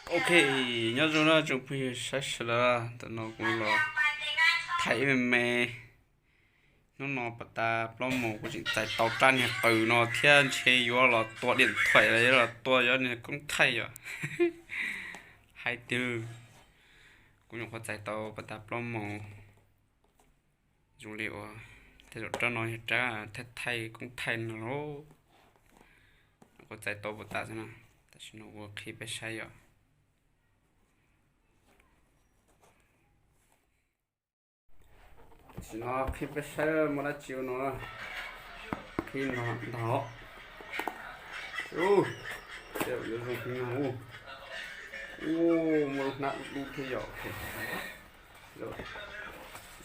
Ok, nyob zoo na tsoom phooj ywg saib sawv daws, tam no kuv los thaij ib me me. Hnub no pas tas plaub moos kuv tseem txais tau rab niag qws no thiab ntshe yuav los tua diam thaim los yuav los tua yuav niag koob thaij yom. Hais tiag, kuv nyuam qhuav txais tau pas tas plaub moos. Zoo li uas tej zaum rab no yog rab thaij thaij koob thaij no lauj. Nyuam qhuav txais tau pas tas xwb na, tam sim no kuv qhib peb saib yom. Tam sim no qhib peb saib muaj dab tsi ua no. Qhib ntag. Ub, tej zaum yuav zoo heev no. Ub, muaj lub hnab dub dub thiab yom.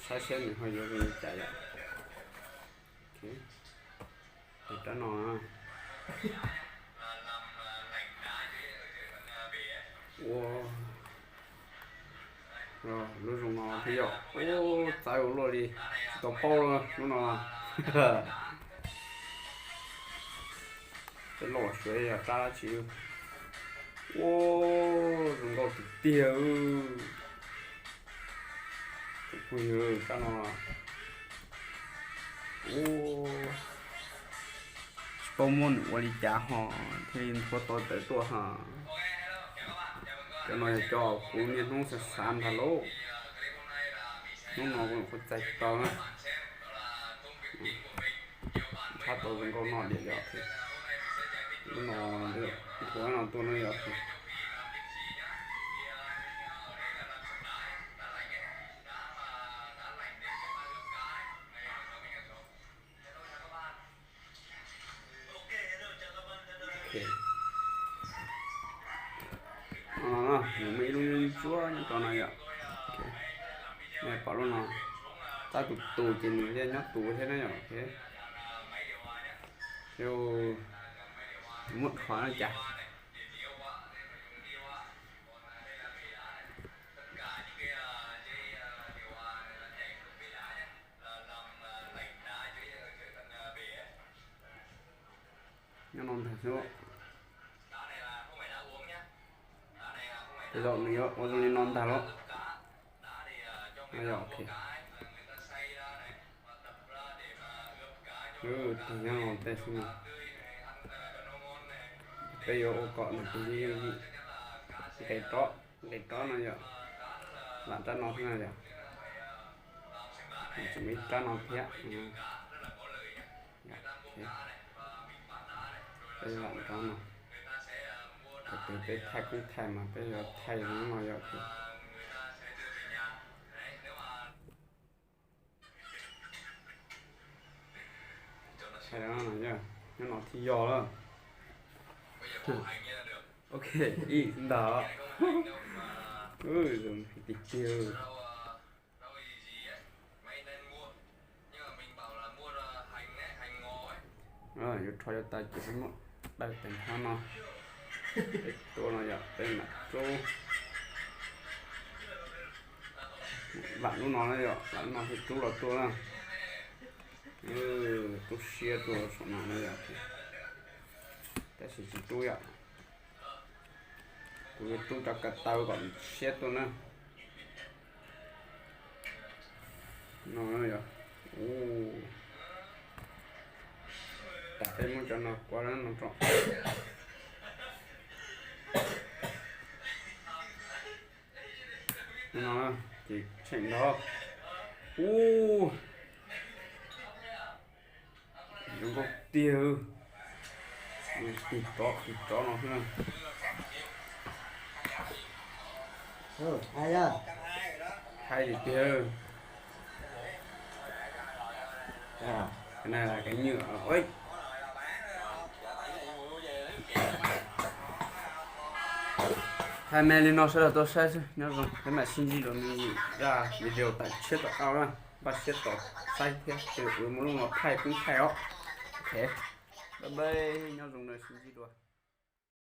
Saib seb nws ho yuav zoo li cas yom. Tus rab no ua lub zoo no thiab yom. Ub, txawv ua luaj li, tsis tau paub lub no. Peb los suav yog rab dab tsi. Ua zoo nkauj tiag tiag. Tus phooj ywg, rab no ua tsis paub muab nws ua li cas ho thiaj li nthuav tau tawv tuaj ha. Cov no yog cov kuv niaj hnub xav xav ntag lauj. Hnub no kuv nyuam qhuav txais tau na. Ntshav tau zoo nkauj noj diam yom. Lub no, nthuav no tuaj no yom. No, nws muaj ib lub ntsuab nyob rau no yom. Nej pom lub no, tab tus tus ces nws yeej nyob tus thiab na yom. Muab rho no cas. Nyob no ntag xwb. Tej zaum nws yuav ua zoo li no ntag los. Tig nyob no tej xwb no. Peb yuav ua kom nws tig li nqes rov, nqes rov no yom. Lam rab no xwb no yom. Tseem muaj ib rab no thiab. Peb lam rov no. Thaum twg peb thaij koob thaij mas peb yuav thaij no yom. Thaij no, nyob no thiaj yog lawm. Ok, ib ntag. Zoo tiag tiag. Yuav rho yuav tas ces peb muab daws tes nrho no. Peb tua no yom, peb mam rub. Vam lub no na yom, vam lub no thiaj rub los tuaj na. Rub siab tuaj saum no na yom. Tab sis tsis rub yom. Kuv yuav rub cov ko taw kom siab tuaj na. No yog, ua, tas peb muab cov no kuav no rau. No ces tsheem nrov. Ub, zoo nkauj tiag. Tig rov, tig rov no xwb na. Hais tiag tiag. Cái này là cái nhựa. Ui. Thaij me li no sawv daws tau saib xwb, nyob zoo, peb mam sib ntsib dua me ntsis zaj video tam tshiab tom qab na, npaj siab tos saib thiab, ces kuv muab lub no thaij peb thaij os. Ok, bye bye, nyob zoo na, sib ntsib dua.